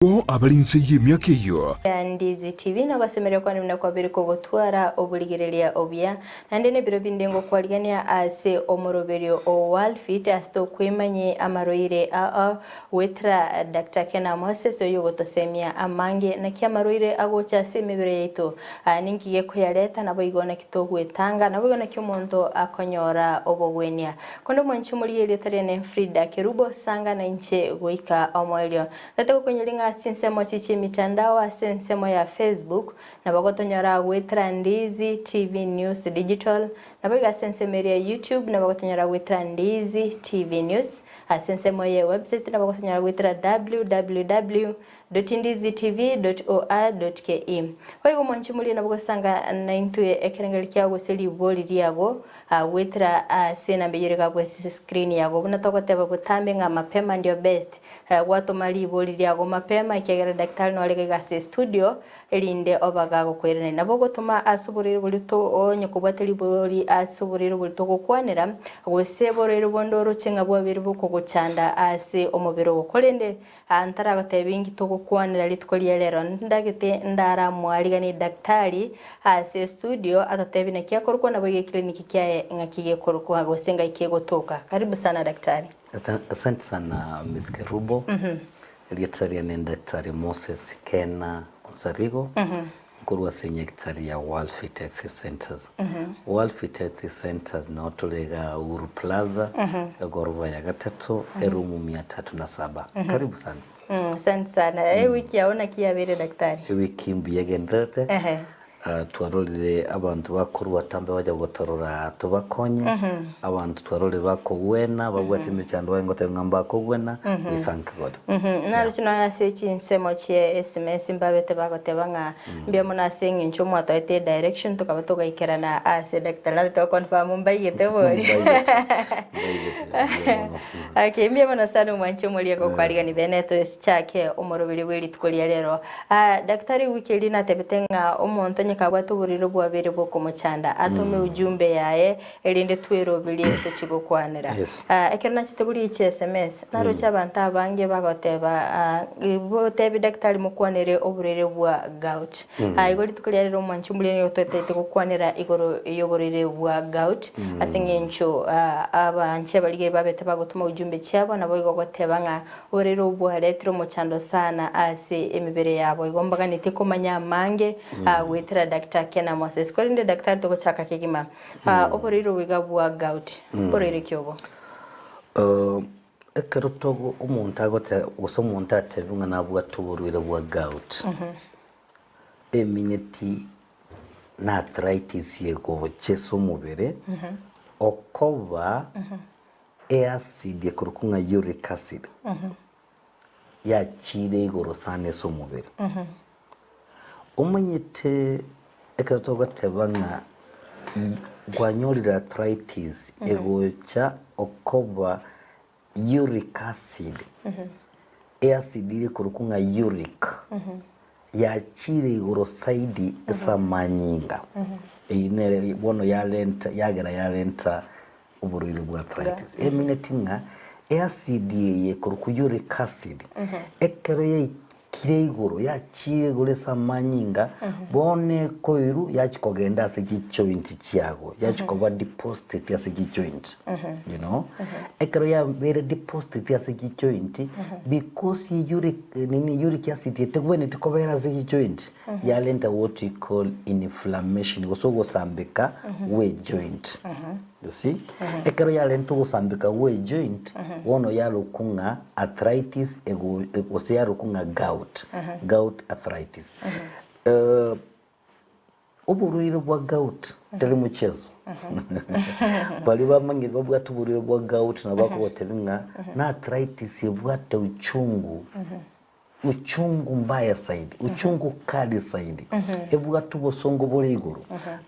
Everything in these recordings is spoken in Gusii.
Bo abare inse y'emiaka eyio. Ndizi TV nagosemeria kwane buna kwabere kogotwara oborigereria obuya, naende nebiro binde ngokwarigania ase omoroberio o Worldfit ase tokwemanye amarwaire ao goetera Doctor Kena Moses oyo ogotosemia amange naki amarwaire agocha ase emebere yaito ninki gekoyareta naboigo naki togwetanga naboigo naki omonto akonyora obogwenia. Konde omwanchi omorigia erieta riane Frida Kerubo sanga nainche goika omoerio. Gete gokonyoria ng'a ase chinsemo echi chi'emitandao ase ensemo ya Facebook, nabo gotonyora goetera Ndizi TV News Digital, naboigo ase ensemo eria ya YouTube nabo gotonyora goetera Ndizi TV News, ase ensemo eye ya website nabo gotonyora goetera www dot ndizitv dot or dot ke. Boigo mwanche morie nabo gosanga naintwe ekerengererio kiao gose ribori riago goetera ase enamba eyio ere gabwo ase screen yago. Buna togoteba botambe ng'a mapema ndio best. Gwatoma ribori riago mapema, ekiagera daktari nore iga ase estudio, erinde oba gagokoiranera. Nabo ogotoma ase oborwaire boria to onye kobwate ribori ase oborwaire boria togokwanera, gose borwaire bonde oroche ng'a bwabeire bokogochanda ase omobere ogo. Korende ntaragotebia inki togokwanera rituko ria rero, ndagete ndaramwariganie daktari ase estudio atotebie naki akorokwa naboigo eclinic kiaye ng'aki gekorokwa gose ng'ai kegotoka. Karibu sana daktari. Asante sana Miss Kerubo. Erieta riane Daktari Moses Kena Onsarigo, nkorwa ase enyagitari ya World Fit Health Centers. World Fit Health Centers noo tore igaa Uhuru Plaza, egorofa ya gatato, eroom mia tatu na saba. Karibu sana. Asante sana. Ewiki yao naki yabeire daktari? Ewiki mbuya egendererete. Ehe. Twarorire abanto bakorua atambe bacha gotorora tobakonye, abanto twarorire bakogwena, babwate emechando baye ngoteba ng'a mbakogwena, we thank God. Naroche nonya ase chinsemo chie esimesi mbabete bagoteba ng'a mbuya mono ase eng'encho mwatoete edirection tokaba togaikerana ase daktari naro to confirm mbaigete bori. Mbaigete, mbaigete, mbuya mono. Okay, mbuya mono sana omwanchi omoria gokwarigani bene tochake omoroberi bwe rituko ria rero. Daktari wiki eria natebete ng'a omonto onye kabwate oborwaire bwabere bokomochanda atome ujumbe yaye erinde tweroberie tochie gokwanera. Yes. Ekero nachete koria chi sms naroche abanto abange bagoteba botebi daktari mokwanere oborwaire bwa gout. Igo rituko ria rero omwanchi omoria nigo totaete gokwanera igoro y'oborwaire bwa gout ase eng'encho abanche abarigereria babete bagotoma ujumbe chiabo naboigo goteba ng'a Oborere obwo bwaretire omochando sana ase emebere yabo. Igo mbaganetie komanya amange goetera Daktari Kena Moses. Korende Daktari togochaka kegima, oborwaire obo iga bwa gout, mborwaire ki obo? Ekero togo omonto agote gose omonto atebiwe ng'a nabwate oborwaire bwa gout, emineti na arthritis egocha ase omobere, okoba Eacid ekorokwa ng'a uric acid yachiire igoro sana ase omobere. Omanyete ekero togoteba ng'a kwanyorire arthritis egocha okoba uric acid, eacid eria ekorokwa ng'a uric yachiire igoro zaidi ase amanyinga, eyio nere bono yarenta yagera yarenta oborwaire bwa arthritis. Emineti ng'a eacid eye ekorokwa uric acid, ekero yaikire igoro, yachiire igoro ase amanyinga, bono ekoirwa yachia kogenda ase chijoint chiago, yachia koba deposited ase chijoint, you know. Ekero yabeire deposited ase chijoint, because uric nini uric acid etegwenereti kobera ase chijoint, yarenta what we call inflammation gose ogosambeka gwe joint you see ekero yarenta ogosambeka gwe joint bono yarokwa ng'a arthritis ego gose yarokwa ng'a gout gout arthritis Oborwaire bwa gout tari mocheso. Baria bamanyire babwate oborwaire bwa gout nabo bakogotebia ng'a na arthritis ebwate uchungu, uchungu mbaya zaidi, uchungu kali zaidi, ebwate obosongo bore igoro,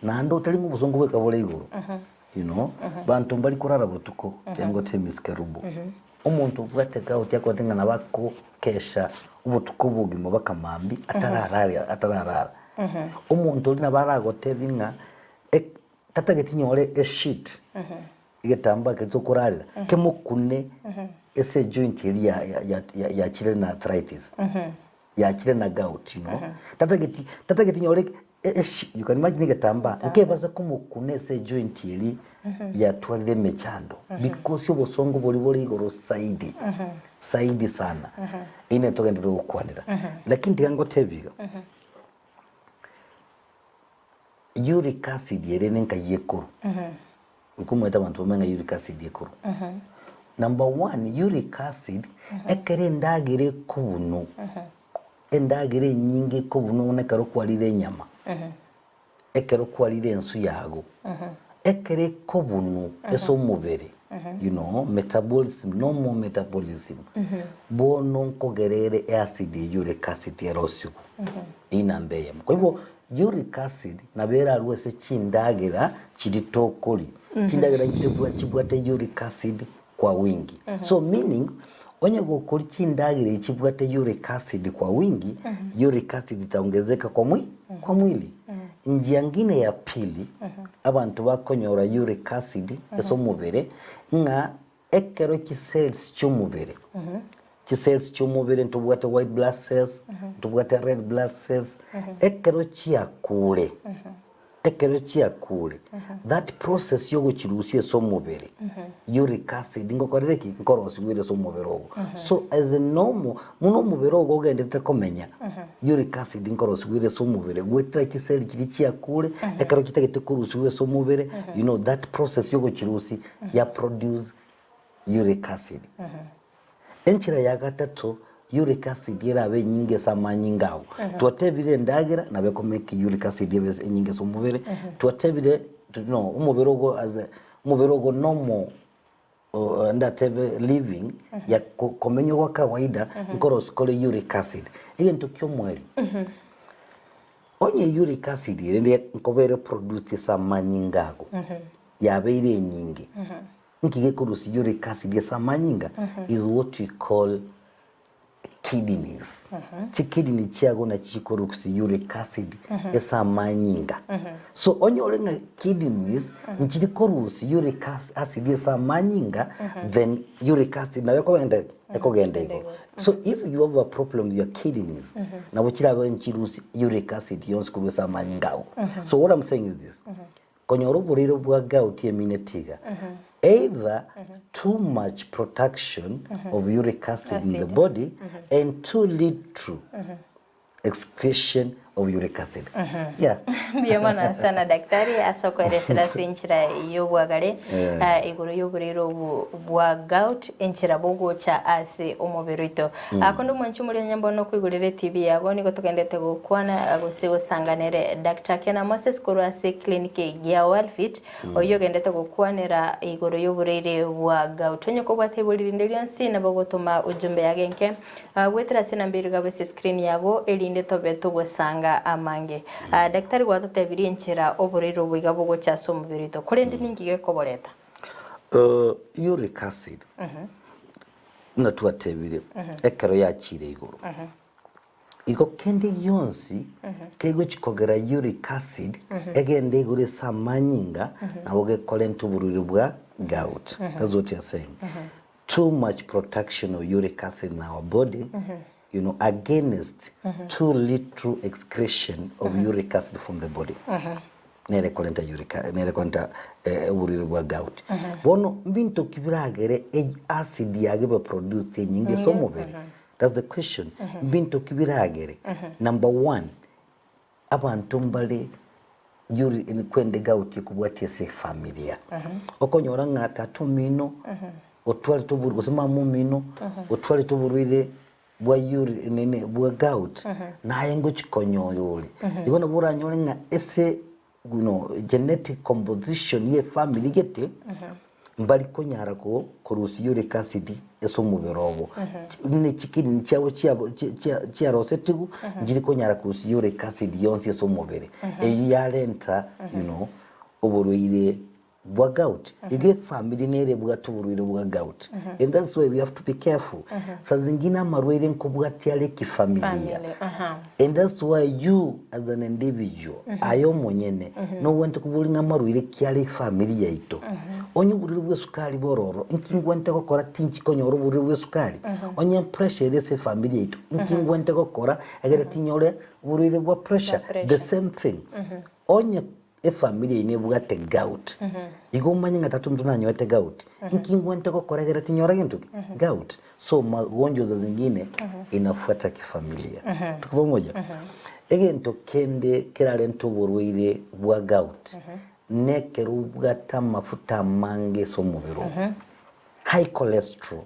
naende otari ng'a obosongo bweka bore igoro, you know, banto mbari korara botuko, ekiagera ngotebia Miss Kerubo, omonto obwate gout akobate ng'a nabo akokesha obotuko obogima baka mambia atararare atararara. Omonto oria nabo aragotebie ng'a ek tatageti nyore esheet, egetambaa keria tokorarera, kemokune ase ejoint eria ya ya ya yachire na arthritis. Yachire na gout, you know. Tatageti, tatageti nyore you can imagine egetambaa, nkebasa komokuna ase ejoint eria yatwarire emechando, because obosongo boria bore igoro zaidi, zaidi sana. Eyio nere togenderere gokwanera. Lakini tiga ngotebie iga, uric acid ere nenkai ekorwa, Nkomanyete abanto bamanye ng'a uric acid ekorwa. Number one, uric acid, ekero endagera ekobunwa, endagera enyinge ekobunwa buna ekero kwarire enyama, ekero kwarire ensu yago, ekero ekobunwa ase omobere, you know, metabolism, normal metabolism, bono nkogera ere eacid eye uric acid erosigwe. Eyio namba eyemo. Kwa hivyo Uric acid nabo erarwe ase chindagera chiria tokoria. Chindagera nchire chibwate uric acid kwa wingi. So meaning onye gokoria chindagera echi chibwate uric acid kwa wingi, uric acid itaongezeka kwa mwi kwa mwili. Njia ngine ya pili abanto bakonyora uric acid ase omobere ng'a ekero chicells chiomobere Chicells chi'omobere ntobwate white blood cells, ntobwate red blood cells, ekero chiakure, ekero chiakure, that process yogochirusia ase omobere, uric acid ngokorere ki? Nkorosigwa ere ase omobere ogo. So as a normal, buna omobere ogo ogenderete komenya, uric acid nkorosigwa ere ase omobere, goetera chiseli chiria chiakure, ekero chitagete korusigwa ase omobere, you know that process yogochirusia ya produce uric acid. Enchera ya gatato, uric acid erabe enyinge ase amanyinga ao. Twatebire endagera nabo ekomeka uric acid ebe enyinge ase omobere. Twatebire no omobere ogo as a omobere ogo normal ndatebe living ya komenya gwa kawaida nkorosia kore uric acid. Egento kia omoerio, onye uric acid ere nkoba ere produced ase amanyinga ago, yabeire enyinge, Inki gekorusia uric acid ase amanyinga is what we call kidneys. Chikidney chiago nachi chikorusia uric acid ase amanyinga. So onyore ng'a kidneys nchiri korusia uric acid ase amanyinga then uric acid nabo ekogenda ki? Ekogenda igoro. So if you have a problem with your kidneys nabo chirabe nchirusie uric acid yonsi korwa ase amanyinga ago. So what I'm saying is this, Konyora oborwaire bwa gout emineti iga, either too much production of uric acid in the body and too little excretion of uric acid. Yeah. Mbuya mono sana daktari ase okoeresera ase enchera y'obwagare igoro y'oborwaire obo bwa gout enchera bogocha ase omobere oito. Konde omwanchi omori onye mbono okoigorera eTV yago nigo togendete gokwana gose gosanga nere Doctor Kena Moses korwa ase eclinic ya Wellfit oyio ogendete gokwanera igoro y'oborwaire bwa gout. Onye kobwate ibori rinde rionsi nabo ogotoma ujumbe yago enke goetera ase enamba ere igabo ase escreen yago erinde tobe togosanga amange. Daktari gwatotebirie enchera oborwaire obo iga bogocha ase omobere oito korende ninki gekoboreta? Uric acid buna twatebire ekero yachiire igoro, igo kende gionsi kegochi kogera uric acid egende igoro ase amanyinga nabo gekorenta oborwaire bwa gout. That's what we are saying. Too much production of uric acid in our body you know, against too little excretion of uric acid from the body. Nere ekorenta uric nere ekorenta oborwaire bwa gout. Bono mbinto ki biragere e acid yago ebe produced enyinge ase omobere? That's the question. Mbinto ki biragere? Number one, Abanto mbare yuri kwende gout ekobwatia ase efamilia. Okonyora ng'a tata omino otwarete oborwaire gose mama omino otwarete oborwaire bwa uri nini bwa gout naye ngochi konyora ore. Igo nabo oranyore ng'a ase you know genetic composition ya efamiri gete Mbari konyara korusia uric acid ase omobere obo. Buna chikidney chiabo chiarosetigwe, nchiri konyara korusia uric acid yonsi ase omobere. Eyio yarenta you know, oborwaire. Bwa gout. Igo efamiri nere ebwate oborwaire bwa gout. And that's why we have to be careful. Saa zingine amarwaire nkobwatia are ekifamilia. Family, aha. And that's why you as an individual, aye omonyene, nogwente kobori ng'a amarwaire ki are efamiri yaito. Onye oborwaire bwa esukari bororo, inki ngwente gokora tinchi konyora oborwaire bwa esukari? Onye pressure ere ase efamiri yaito, inki ngwente gokora egere tinyore oborwaire bwa pressure? Bwa pressure. The same thing. Onye Efamiri eyio nebwate gout. Igo omanye ng'a tata ominto nanyorete gout. Inki ngwente gokora egere tinyora gento ki? Gout. So magonjwa za zingine inafuata kifamilia. Tuko pamoja? Egento kende kerarente oborwaire bwa gout, nekero obwate amafuta amange ase omobere oo. High cholesterol.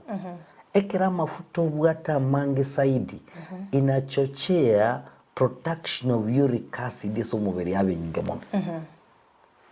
Ekero amafuta obwate amange zaidi, inachochea Production of uric acid ase omobere yaba enyinge mono. You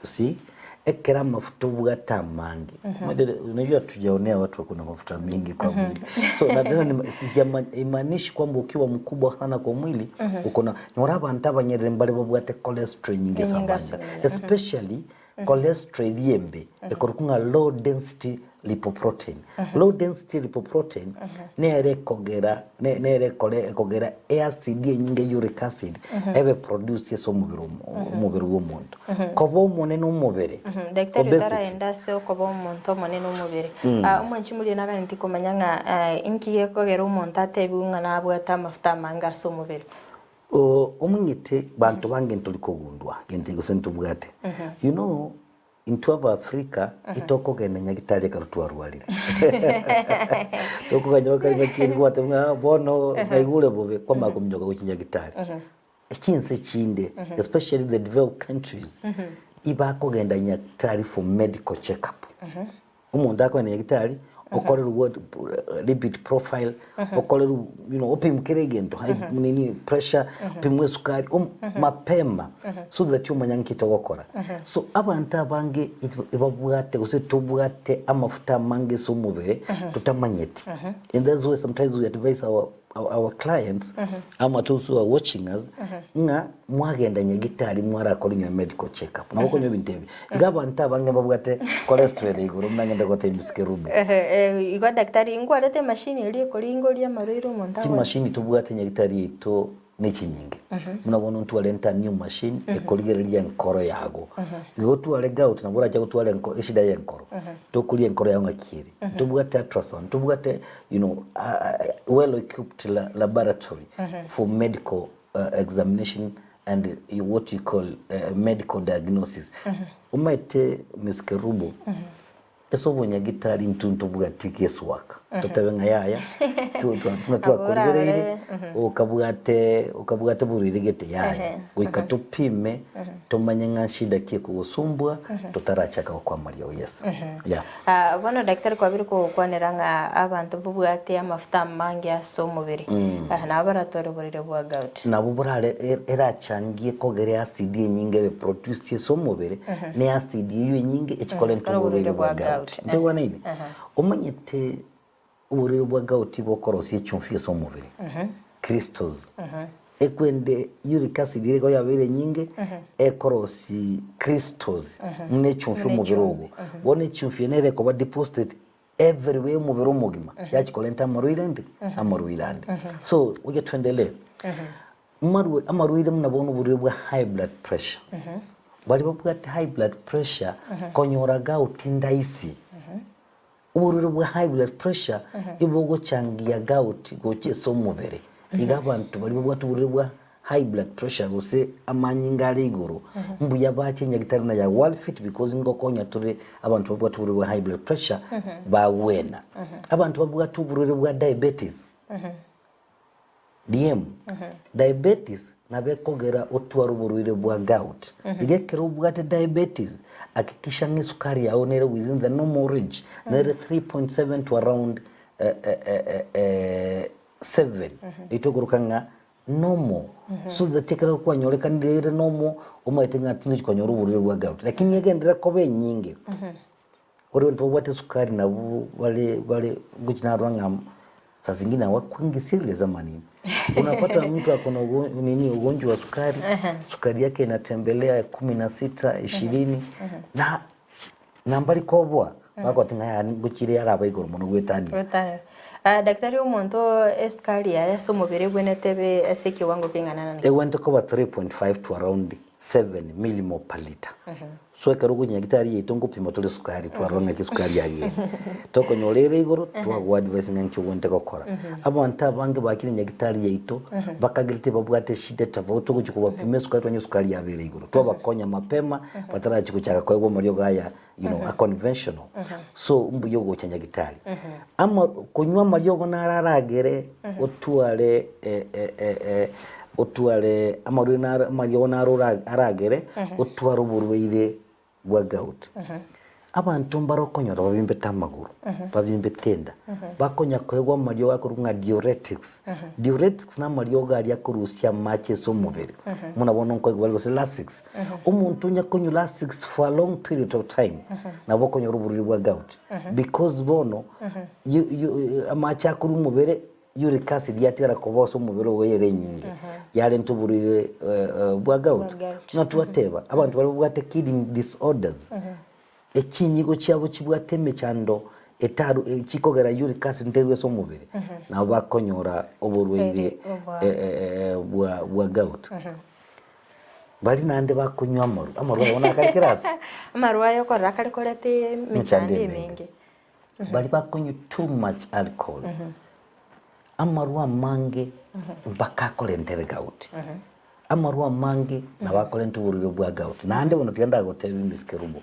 see? Ekero amafuta obwate amange, omanyete unajua hatujaonea watu wako na mafuta mingi kwa mwili. So na tena ni sijama imaanishi kwamba ukiwa mkubwa sana kwa mwili uko na nyora abanto abanyerere mbare babwate cholesterol enyinge ase Enyinge ase amanyinga. omobere. Especially Cholesterol eria embe ekorokwa ng'a low density lipoprotein. Low density lipoprotein nere ekogera ne- nere ekore ekogera eacid enyinge uric acid ebe produced ase omobere omo omobere bwa omonto. Koba omonene omobere, Daktari obesity. otaraenda ase okoba omonto omonene omobere, omwanchi moria naganetie komanya ng'a inki gekogera omonto atebiwe ng'a nabwate amafuta amange ase omobere. Omanyete banto bange ntori kogundua gento gose ntobwate. You know intwe Abafrika itokogenda nyagitari ekero twarwarire. Tokoganya mpaka engaki eria gwateba ng'a bono naigure bobe kwamanya kominyoka gochia nyagitari. Chinse chinde especially the developed countries ibakogenda nyagitari for medical check up. Omonto akogenda nyagitari, okorerwe lipid profile, okorerwe you know, opimwe kera egento, high nini pressure, opimwe esukari, om mapema so that omanya nki togokora. So abanto abange ibabwate gose tobwate amafuta amange ase omobere totamanyeti. And that's why sometimes we advise our our clients ama those who are watching us ng'a mwagenda nyagitari mwarakora inywe medical check up nabo okonywa ebinto ebi iga abanto abange mbabwate cholesterol igoro buna ngende gotebia Miss Kerubo. Ehe, igo daktari nkwarete emashini eria ekoringoria amarwaire omonto agwate? Chimashini tobwate nyagitari yaito nechinyinge buna bono ntwarente a new machine ekorigereria enkoro yago igo otware gout nabo orache gotwara enko eshida ya enkoro tokoria enkoro yago ng'aki ere ntobwate ultrasound ntobwate you know well equipped laboratory for medical examination and what you call medical diagnosis omanyete Miss Kerubo Ase obonyagitari intwe ntobwati egesuaka, totebe ng'a yaya, buna twakorigereire, okabwate okabwate borwaire gete yaya. Goika topime, tomanye ng'a nshida ki ekogosumbua, totarachaka gokoa amariogo yes. Yeah. Ah, bono daktari kwabire kogokwanera ng'a abanto mbabwate amafuta amange ase omobere, ah, nabo baratware oborwaire bwa gout. Nabo borare erachangie kogera eacid enyinge ebe produced ase omobere, ne acid eyio enyinge echikorenta oborwaire bwa gout. Ntoigwanaine? Omanyete oborwaire bwa gout bokorosia echumbi ase omobere, crystals. Ekwende uric acid ere igo yabeire enyinge, ekorosia crystals buna echumbi omobere ogo. Bono echumbi eye nere ekoba deposited everywhere omobere omogima, yachikorenta amarwaire ande, amarwaire ande. So, goika tuendelee. Marwe amarwaire buna bono oborwaire bwa high blood pressure, baria babwate high blood pressure konyora gout ndaisi, oborwaire bwa high blood pressure ibogochangia gout gocha ase omobere, iga abanto baria babwate oborwaire bwa high blood pressure gose amanyinga are igoro, mbuya bache nyagitari buna ya Worldfit because ngokonya tore abanto babwate oborwaire bwa high blood pressure bagwena. Abanto babwate oborwaire bwa diabetes. DM, Diabetes nabo ekogera otware oborwaire bwa gout. Iga ekero obwate diabetes, hakikisha ng'a esukari yao nere within the normal range, nere 3.7 to around 7, eyio tokoroka ng'a normal. So that ekero kwanyorekanire ere normal, omanyete ng'a tingochi konyora oborwaire bwa gout. Lakini egenderere koba enyinge, Ore abanto babwate esukari nabwo bare bare ngochi narora ng'a saa zingine hawakwangi serious ama nini. Unapata mtu ako na ugo nini ugonjwa wa sukari, sukari yake inatembelea kumi na sita, ishirini na. Na mbari koboa, bagoteba ng'a yaya ngochire yaraba igoro mono goetania. Goetania. Ah, daktari omonto esukari yaye ase omobere ebwenerete ebe ase ekewango keng'ana naki? Egwenerete koba 3.5 to around 7 millimole per litre. So ekero ogochia nyagetari yaito ngopima tore esukari twarora ng'aki esukari yagenda. Tokonyora ere igoro, twagoa advice ng'a nki ogwenerete gokora. Abanto abange bakire nyagetari yaito, bakagerete babwate eshida tofauti togochia kobapima esukari twanyora esukari yabo ere igoro. Twabakonya mapema, batarachia gochaka koegwa amariogo aya you know, a conventional. So mbuya ogocha nyagetari. Ama konywa amariogo naro aragere otware eh, eh, eh, eh, otware amarwaire naro amariogo naro ora aragere otware oborwaire bwa gout. Abanto mbare okonyora babimbete amagoro, babimbete enda, bakonya koegwa amariogo akorokwa ng'a diuretics. Diuretics na amariogo aria akorusia amache ase omobere, buna bono nkoigwa bare gose Lasix. Omonto onya konywa Lasix for a long period of time, nabo okonyora oborwaire bwa gout because bono you you amache akorwa omobere uric acid yatigara koba ase omobere ogo ere enyinge, yarenta oborwaire bwa gout. Bwa gout. Buna twateba, abanto baria babwate kidney disorders, echinyigo chiabo chibwate emechando etaru chikogera uric acid nterwe ase omobere, nabo bakonyora oborwaire bwa bwa gout. Baria naende bakonywa amarwa, amarwa aya bono akare kera ase. Amarwa aya okorora akare koreta emechando emenge. Baria bakonywa too much alcohol, amarwa amange mpaka akorentere gout. Amarwa amange nabo akorenta oborwaire bwa gout. Naende bono tiga ndagotebie Miss Kerubo,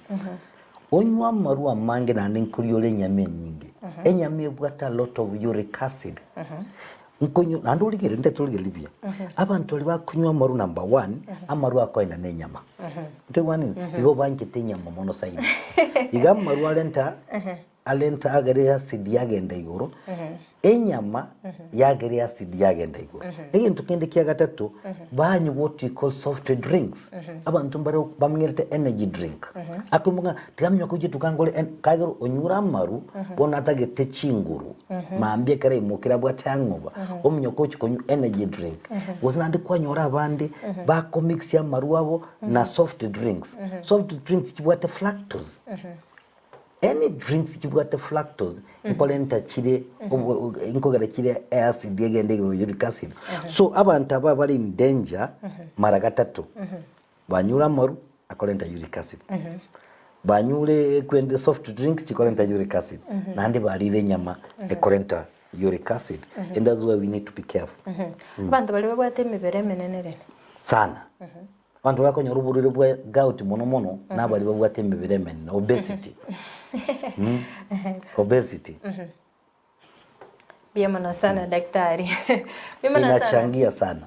onywe amarwa amange naende nkoria ore enyama enyinge, enyama ebwate a lot of uric acid, nkonywa naende origererie ntagete origererie buya, abanto baria bakonywa amarwa number one, amarwa akoenda na enyama. Ntoigwanire? Igo banchete enyama mono zaidi. Iga amarwa arenta arenta agere acid yagenda igoro, enyama yagere acid yagenda igoro. Egento kende kia gatato, banywa what we call soft drinks. Abanto mbare bamenyerete energy drink. Akoimoka ng'a tiga minyoke gochia etuka ngore en kagera onyure amaru, bono atagete chinguru, mambia ekero aimokire abwate ang'oba, ominyoke ochia konywa energy drink. Gose naende kwanyora abande, bakomix amarwa abo na soft drinks. Soft drinks chibwate fructose. Any drinks chibwate fructose nkorenta chire obo nkogera chire acid egende igoro uric acid. So abanto aba bare in danger mara gatato, banyure amaru akorenta uric acid, banyure ekwende soft drink chikorenta uric acid, naende barire enyama ekorenta uric acid and that's why we need to be careful. Abanto baria babwate emebere emenene rende. Sana. Abanto bakonyora oborwaire bwa gout mono mono nabaria babwate emebere emenene, obesity. Obesity. Mbuya mono sana daktari. Mbuya mono sana. Inachangia sana.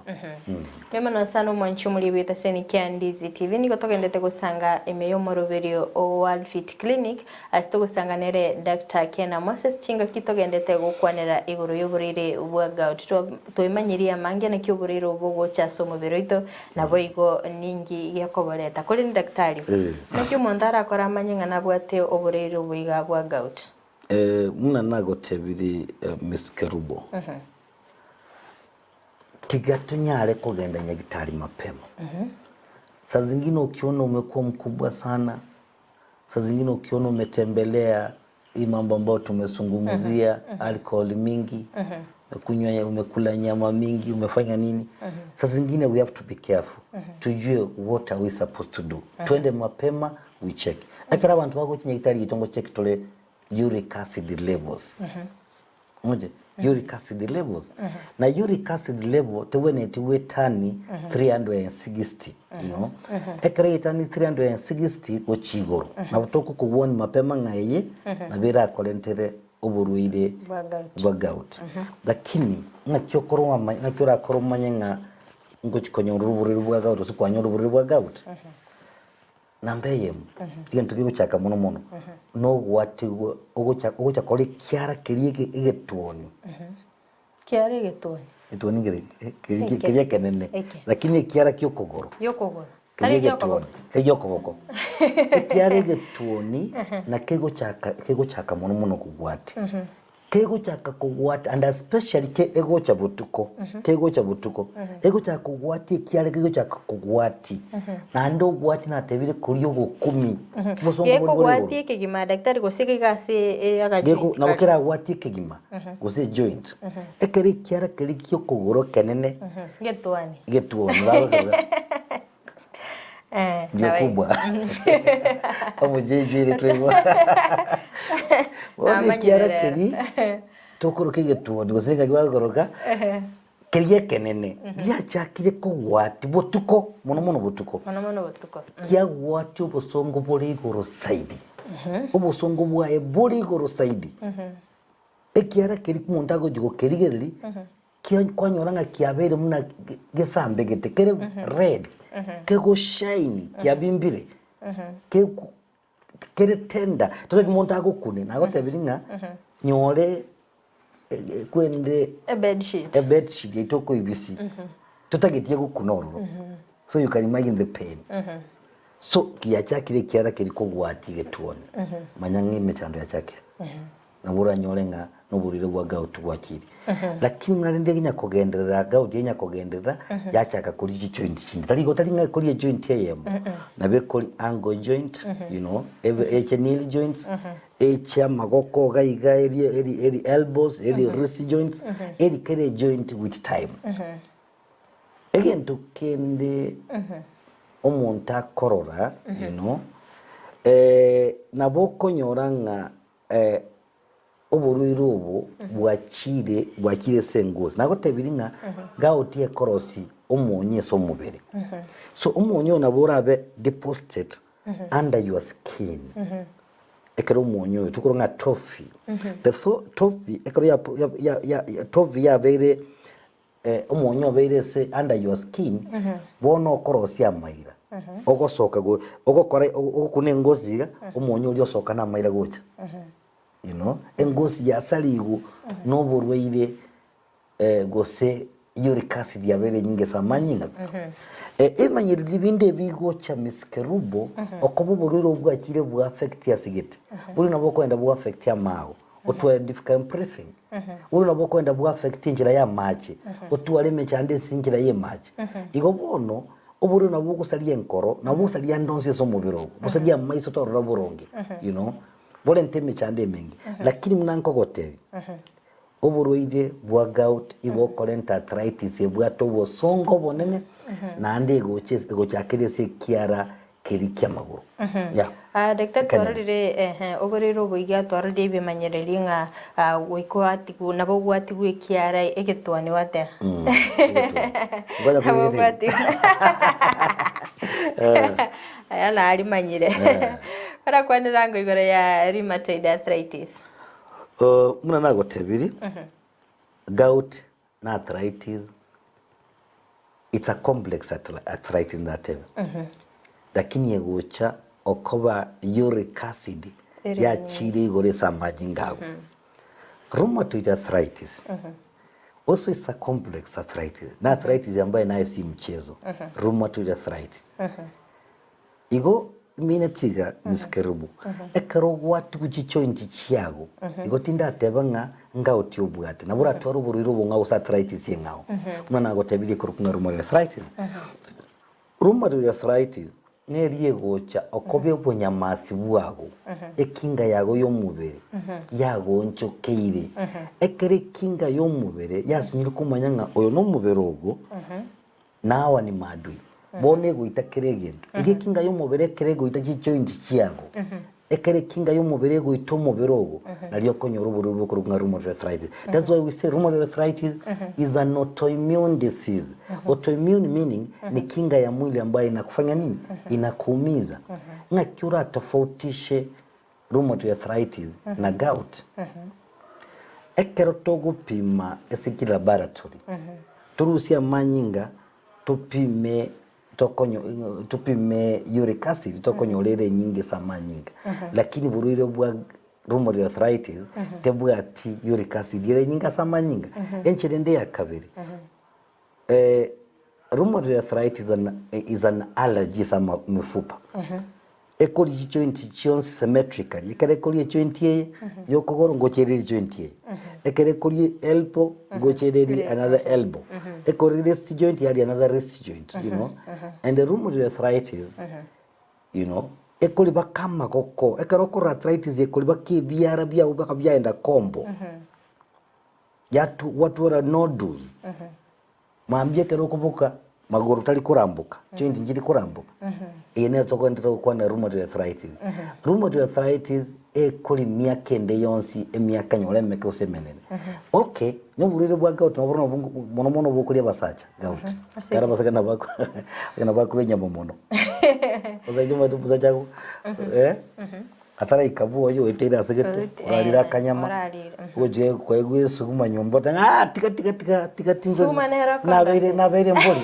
Mbuya mono sana omwanchi omori bw'etaseni kia Ndizi TV nigo togendete gosanga ime y'omoroberio o World Fit Clinic ase togosanga nere Doctor Kena Moses chingaki togendete gokwanera igoro y'oborwaire bwa gout. Twaemanyirie amange naki oborwaire obo bogocha ase omobere oito Naboigo ninki gekoboreta? Korende daktari, naki omonto arakore amanye ng'a nabwate oboreiri oboiga bwa gout? Buna nagotebirie Miss Kerubo, tiga tonyare kogenda nyagitari mapema. Saa zingine ukiona umekuwa mkubwa sana, saa zingine ukiona umetembelea hii mambo ambayo tumezungumzia, alcohol mingi, umekunywa, umekula nyama mingi, umefanya nini, saa zingine we have to be careful, tujue what are we supposed to do, twende mapema we check. Ekero abanto bagochia nyagitari gito ngo check tore uric acid levels. Oche, uric acid levels. Na uric acid level tebwenereti goetani 360, you know. Ekero yaetani 360 gochia igoro, nabo tokokobwoni mapema ng'a eye nabo erakorentere oborwaire Bwa gout. bwa gout. Lakini ng'aki okorwa ama ng'aki orakore omanye ng'a ngochi konyora oborwaire bwa gout gose kwanyora oborwaire bwa gout? Namba eyemo, egento kegochaka mono mono, nogwatigwa ogocha ogocha kora ekiara keria ege egetuoni. Kiara egetuoni? Etuoni nkere keria Eke. keria ekenene, Eke. lakini ekiara kia okogoro, Giokogoro. keria Tari giokoboko? egetuoni, tari giokoboko. Ekiara egetuoni nakegochaka kegochaka mono mono kobwatia. Kegochaka kogwata and especially ke egocha botuko, kegocha botuko, egochaka kogwatia ekiara kegochaka kogwati, naende ogwati natebire koria obokumi, obosongo boria bore igoro. Gekogwatia ekegima daktari gose geiga ase e Geko agajoint nabo kare. keragwatie ekegima gose ejoint, ekero ekiara keria kia okogoro ekenene Getwani. getwani bagokerora. Eh, Ndio nawe. kubwa omocheche ere twaigwa bono Namanyire ekiara rero. keri tokoroka egetuoni gose ng'aki bagokoroka keria ekenene giachakire kogwati botuko mono mono botuko Mono mono botuko. kiagwatia obosongo bore igoro zaidi obosongo bwaye bore igoro zaidi ekiara keria omonto agochi gokerigereria Kia kwanyora ng'a kiabeire buna gesambegete kere red, kegoshine, kiabimbire, keku kere tender, totari monto agokune, nagotebirie ng'a nyore kwende A bed sheet. a bed sheet yaito okoibisia, totageti egokuna ororo, so you can imagine the pain. So kiachakire ekiara keria kogwatia egetuoni, manya ng'a emechando yachakire. Nabo oranyore ng'a noborwaire bwa gout bwachire. Lakini buna rende eginya kogenderera gout enya kogenderera yachaka koria chijoint chinde. Tari igo tari ng'a ekoria ejoint eyemo, nabo ekoria ankle joint, you know, ebe eche knee joints, eche amagoko iga iga eri eri eri elbows, eri wrist joints, eri kera ejoint with time. Egento kende omonto akorora, you know, nabo okonyora ng'a Oborwaire obo bwachire bwachire ase engosi. Nagotebirie ng'a gout ekorosi omonyo ase omobere. So omonyo oyo nabo orabe deposited under your skin. Ekero omonyo oyo tokorwa ng'a toffee. The toffee ekero ya ya ya ya toffee yabeire Omonyo obeire ase under your skin, bono okorosia amaira, ogosoka go ogokora ogokuna engosi iga, omonyo oria osoka na amaira gocha, you know, engosi yasarigwe na oborwaire gose uric acid yabeire enyinge ase amanyinga. Ebimanyereri binde ebigocha Miss Kerubo, okoba oborwaire obo bwachire bwa affect ase gete, boria nabo okoenda bwa affect amago, otware difficult breathing. Bono nabo okoenda bwa affect enchera y'amache, otware emechando ase enchera y'emache. Igo bono, oborwaire nabo bogosaria enkoro, nabo bogosaria ande onsi ase omobere ogo, bosarie amaiso torora boronge, you know, borente emechando emenge. Lakini buna nkogotebia, oborwaire bwa gout igo okorenta arthritis ebwate obosongo obonene, naende egocha ase egochakera ase ekiara keria ki'amagoro. Yeah. Ah, Daktari Ekenene. twarorire ehe oborwaire obo iga twarorire ebimanyererio ng'a ah, goika oatigwe nabo gwatigwe ekiara egetwani gwateba. Mm, egetwani. Ngonya Nabo koigete. gwatigwe. Aya narimanyire. Orakwanera ango igoro ya rheumatoid arthritis. Uh, buna nagotebirie, gout na arthritis, it's a complex arthritis ndatebe, lakini egocha okoba uric acid Ere yachire igoro ase amanyinga ago. Rheumatoid arthritis also it's a complex arthritis, na arthritis ambayo naye si mchezo, rheumatoid arthritis. Igo imineti iga Miss Kerubo, ekero ogwatigwe chijoint chiago, igo tindateba ng'a ngauti obwate, nabo oratware oborwaire obong'ao gose arthritis eng'ao. Buna nagotebirie ekorokwa ng'a rheumatoid arthritis. Rheumatoid arthritis neri egocha okobe obonyamasi bwago, ekinga yago y'omobere yagoonchokeire. Ekero ekinga y'omobere yasinyire komanya ng'a oyo nomobere ogo, Nawa ni maadui. Bono egoita kera egento. Iga ekinga y'omobere ekero egoita chijoint chiago, ekero ekinga y'omobere egoita omobere ogo, nario okonyora oborwaire bokorokwa ng'a rheumatoid arthritis. That's why we say rheumatoid arthritis is an autoimmune disease. Autoimmune meaning ni kinga ya mwili ambayo inakufanya nini? Inakuumiza. Ng'aki oratofautishe rheumatoid arthritis na gout? Ekero togopima ase chilaboratory, torusie amanyinga topime tokonyo topime uric acid tokonyora ere enyinge ase amanyinga. Lakini borwaire bwa rheumatoid arthritis tebwati uric acid ere enyinge ase amanyinga. Enchera ende ya kabere, rheumatoid arthritis is an allergy ase ama mifupa. Ekoria chijoint chionsi symmetrically, ekero ekoria ejoint eye ya okogoro ngocha ere ejoint eye, ekero ekoria elbow ngocha ere eri another elbow, ekoria wrist joint yaria another wrist joint you know, and the rheumatoid arthritis you know, ekoria baka amagoko, ekero okorora arthritis ekoria baka ebiara biago baka biaenda kombo, yatu gwatwara nodules. Mambia ekero okoboka, magoro tari koramboka, joint nchiri koramboka. Eye nero tokoenderera gokwana rheumatoid arthritis. Rheumatoid arthritis ekori miaka ende yonsi emiaka nyora emeke gose emenene. Okay, na oborwaire bwa gout nabo bono mono mono bokoria abasacha gout. Ase Ekero abasacha nabo nabo bakura enyama mono. Osacha omanyete omosacha ago eh, Ataraika bwoye oeteire ase gete, Oete- orarire eh, akanyama, orarire, mhm. ogochia koegwa esuguma nyomba ote ng'a "Ah, tiga tiga tiga tiga tingo Suguma nere okonda nabeire ase. nabeire mbori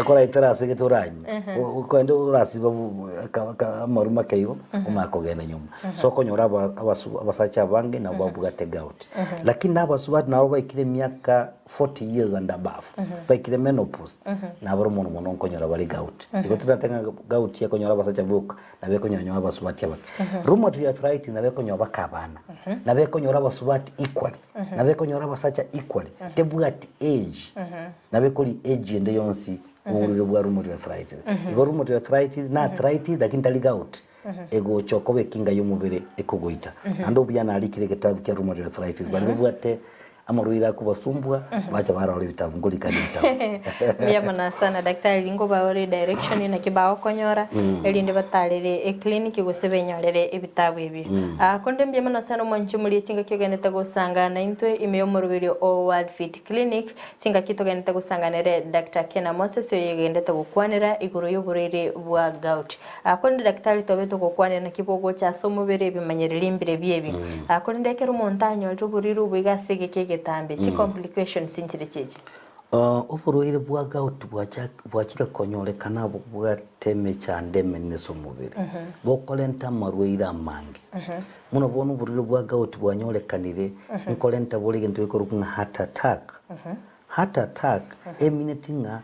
akoraetere ase gete oranywe okoenda orasiba bu- aka- aka- amaru make igo omanye kogenda nyomba. So okonyora aba abasu abasacha abange nabo babwate gout. Lakini na abasubati nabo baikire emiaka 40 years and above, baikire menopause, naboro mono mono nkonyora bare gout. Igo toratebe ng'a gout ekonyora abasacha boka, nabo ekonyonyoa abasubati abake. Rheumatoid arthritis nabo ekonyoa baka abana, nabo ekonyora abasubati equally, nabo ekonyora abasacha equally, tebwati age, nabo ekori age ende yonsi oborwaire bwa rheumatoid arthritis. Igo rheumatoid arthritis na arthritis lakini tari gout, egocha okoba ekinga y'omobere ekogoita. Naende obuya narikire egetabu kia rheumatoid arthritis, baria babwate Amarwaire akobasumbua, bacha barora ebitabu, nkorika ande ebitabu. Mbuya mono sana daktari nkobaore direction naki bagokonyora erinde batarere eclinic gose benyorere ebitabu ebio. Ah, konde mbuya mono sana omwanchi omoria chingaki ogendete gosanga naintwe ime y'omoroberio o World Fit Clinic, chingaki togendete gosanga nere Doctor Kena Moses oyo ogendete gokwanera igoro y'oborwaire bwa gout. Ah, korende daktari tobe togokwanera naki bogocha ase omobere ebimanyereri mbirebio ebi. Ah, korende ekero omonto anyorire oborwaire obo iga ase egeka egetambe, chicomplications nchire chiacha. Ah, oborwaire bwa gout bwacha bwachire konyorekana abwo bwate emechando emenene ase omobere, bokorenta amarwaire amange. Buna bono oborwaire bwa gout bwanyorekanire, nkorenta bore egento gekorokwa ng'a heart attack. Heart attack emineti ng'a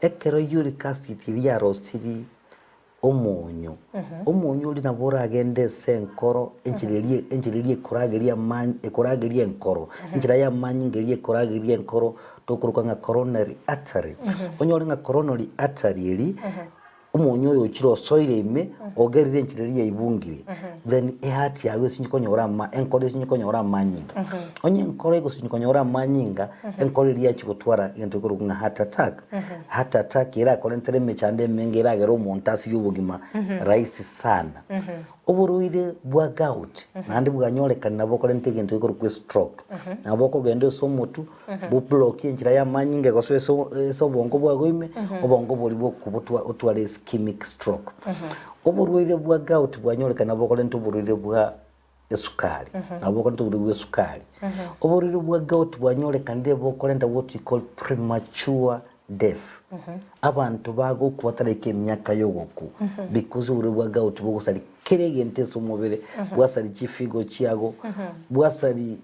ekero uric acid eria yarosiri omonyo. Omonyo oria nabo oragende ase enkoro, enchera eria enchera eria ekorageria amany ekorageria enkoro, enchera ya amanyinga eria ekorageria enkoro tokoroka ng'a coronary artery. Onyore ng'a coronary artery eria, omonyo oyo ochire osoire ime, ogerire enchera eria yaibungire, then eheart yago esinye konyora ama enkoro esinye konyora amanyinga. Onye enkoro egosinye konyora amanyinga, enkoro eria yachia gotwara egento gekorokwa ng'a heart attack. Heart attack erakorentere emechando emenge eragere omonto asirie obogima rahisi sana. Oborwaire bwa gout naende bwanyorekana nabo bokorenta egento gekorokwa estroke. Nabo bokogenda ase omotwe, boblokie enchera ya amanyinga egosoa ase ase obongo bwago ime, obongo boria bokobotwa otware ischemic stroke. Oborwaire bwa gout bwanyorekana nabo bokorenta oborwaire bwa esukari, nabo bokorenta oborwaire bwa esukari. Oborwaire bwa gout bwanyorekanire bokorenta what we call premature death. Abanto bagokwa bataraika emiaka ya ogokwa because oborwaire bwa gout bogosaria kera egento ase omobere, bwasaria chifigo chiago, bwasaria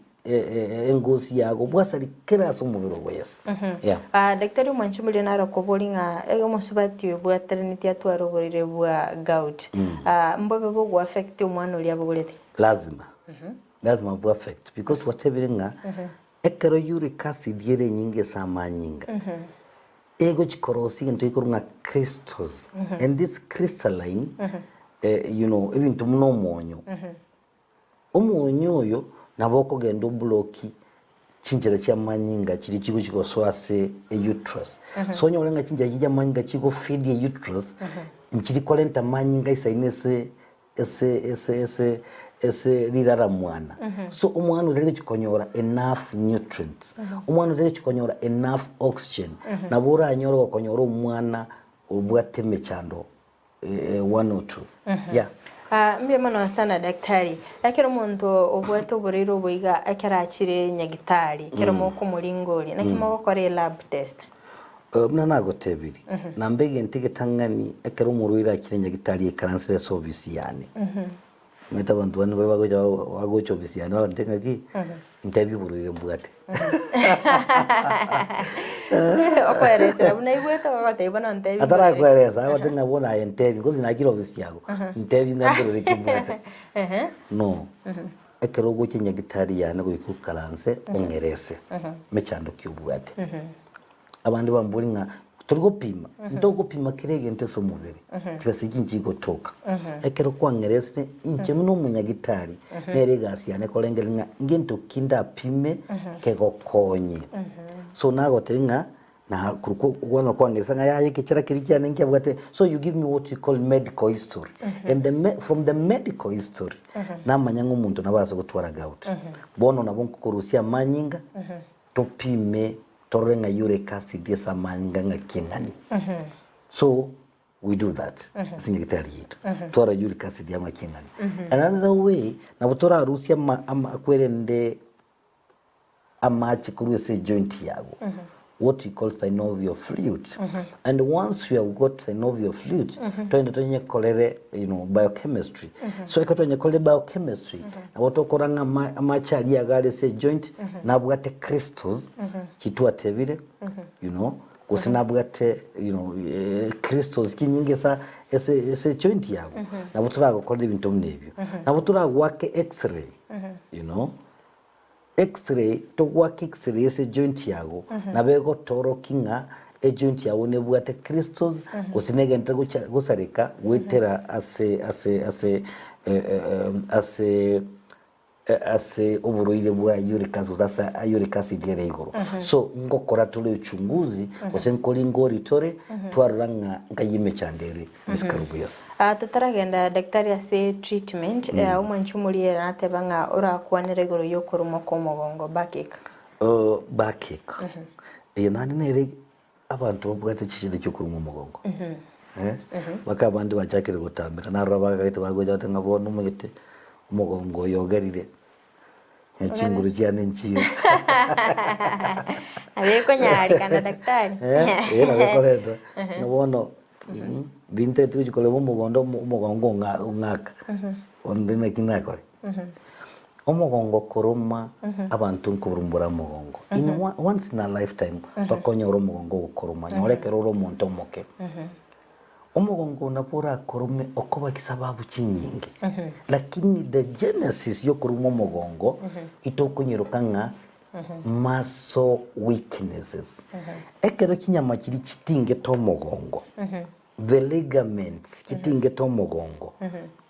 engosi yago, bwasaria kera ase omobere ogo yes. Yeah. Ah, Daktari omwanchi omoria naro okoboria ng'a eh, omosubati oyo bwataraneti atware oborwaire bwa gout, ah, mbobe bogo affect omwana oria abogorete? Lazima. Lazima bu affect because twatebire ng'a ekero uric acid ere enyinge ase amanyinga, egochi korosia egento gekorwa ng'a crystals and this crystalline eh, you know, ebinto buna omonyo. Omonyo oyo nabo okogenda obuloki chinchera chi'amanyinga chiria chigochia gosoa ase euterus. So onyore ng'a chinchera chiria chi'amanyinga chigofeed euterus, nchiri korenta amanyinga isaine ase ase ase ase ase rirara mwana. So omwana oria tari gochia konyora enough nutrients, omwana oria tari gochia konyora enough oxygen, nabo oranyore gokonyora omwana obwate emechando one or two yeah. Ah, mbuya mono sana daktari. Ekero omonto obwate oborwaire obo iga ekero achire nyagitari, ekero mokomoringoria, naki mogokora elab test? Eh, buna nagotebirie, namba egento egetang'ani ekero omorwaire achire nyagitari aikaransire ase ofisi yane, omanyete abanto bande baria bagocha bagocha ofisi yane bagoteba ng'aki, ntebie oborwaire mbwate. Okoeresera buna aigwete ogotebia bono ntebi mborere ki. Atarakoeresa agote ng'a bono aye ntebi gose nakire ofisi yago, ntebi ng'a mborere ki mbwate. No, ekero ogocha nyagitari yane goika okaranse ong'erese mechando ki obwate. Abande bambori ng'a tori gopima, ntogopima kera egento ase omobere, chibesa echi nchigotoka. Ekero kwang'eresire inche buna omonyagitari nere egasi yane korengereria ng'a ngento ki ndapime kegokonye. So nagotebia ng'a na korwa bono kwang'eresa ng'a yaya ekechera keria kiane nkiabwate, so you give me what you call medical history and the me from the medical history namanya ng'a omonto nabo ase gotwara gout. Bono nabo nkokorusia amanyinga topime torore ng'a uric acid ase amanyinga ng'aki eng'ani. So we do that ase nyagetari yaito. Twarora uric acid yao ng'aki eng'ani. Another way nabo torarusie ama ama kwerende amache korwa ase ejoint yago what we call synovial fluid and once you have got synovial fluid togende tonyekorere you know biochemistry so ekero twanyekorire biochemistry nabo tokora ng'a ama amache aria iga are ase ejoint nabwate crystals chitwatebire you know gose nabwate you know crystals chinyinge asa ase ase ejoint yago nabo toragokorera ebinto buna ebio. Nabo toragoake x-ray you know. X-ray, togoaka x-ray ase ejoint yago, nabo egotorokia ng'a ejoint yago nebwate crystals gose negenderere gocha gosareka goetera ase ase ase ase ase oborwaire bwa uric acid gose ase uric acid ere igoro. So ngokora tore uchunguzi gose nkoringori tore twarora ng'a nkai emechando ere Miss Kerubo yes. Ah, totaragenda daktari ase treatment, eh, omwanchi omoriere nateba ng'a orakwanere igoro y'okorumwa kw'omogongo, backache. Oh, backache. Eye naende nere abanto babwate chishida chi'okorumwa omogongo. Eh, mpaka abande bachakire gotamera, narora bagagete bagocha bagoteba ng'a bono omanyete omogongo oyo ogerire ne chinguru chiane nchiyo. Nabo ekonyarekana daktari. Eh, eh, nabo ekoreta. Ng'a bono Rinteti gochia korema omogondo omogongo ong'aka, bono inde naki nakore? Omogongo koroma abanto nkorumbora omogongo. In once in a lifetime bakonyora omogongo ogokoroma nyora ekero ore omonto omoke. Omogongo nabo orakorome okoba chisababu chinyinge, lakini the genesis yokoruma omogongo itokonyeroka ng'a Muscle weaknesses. Ekero chinyama chiria chitingete omogongo, the ligaments chitingete omogongo,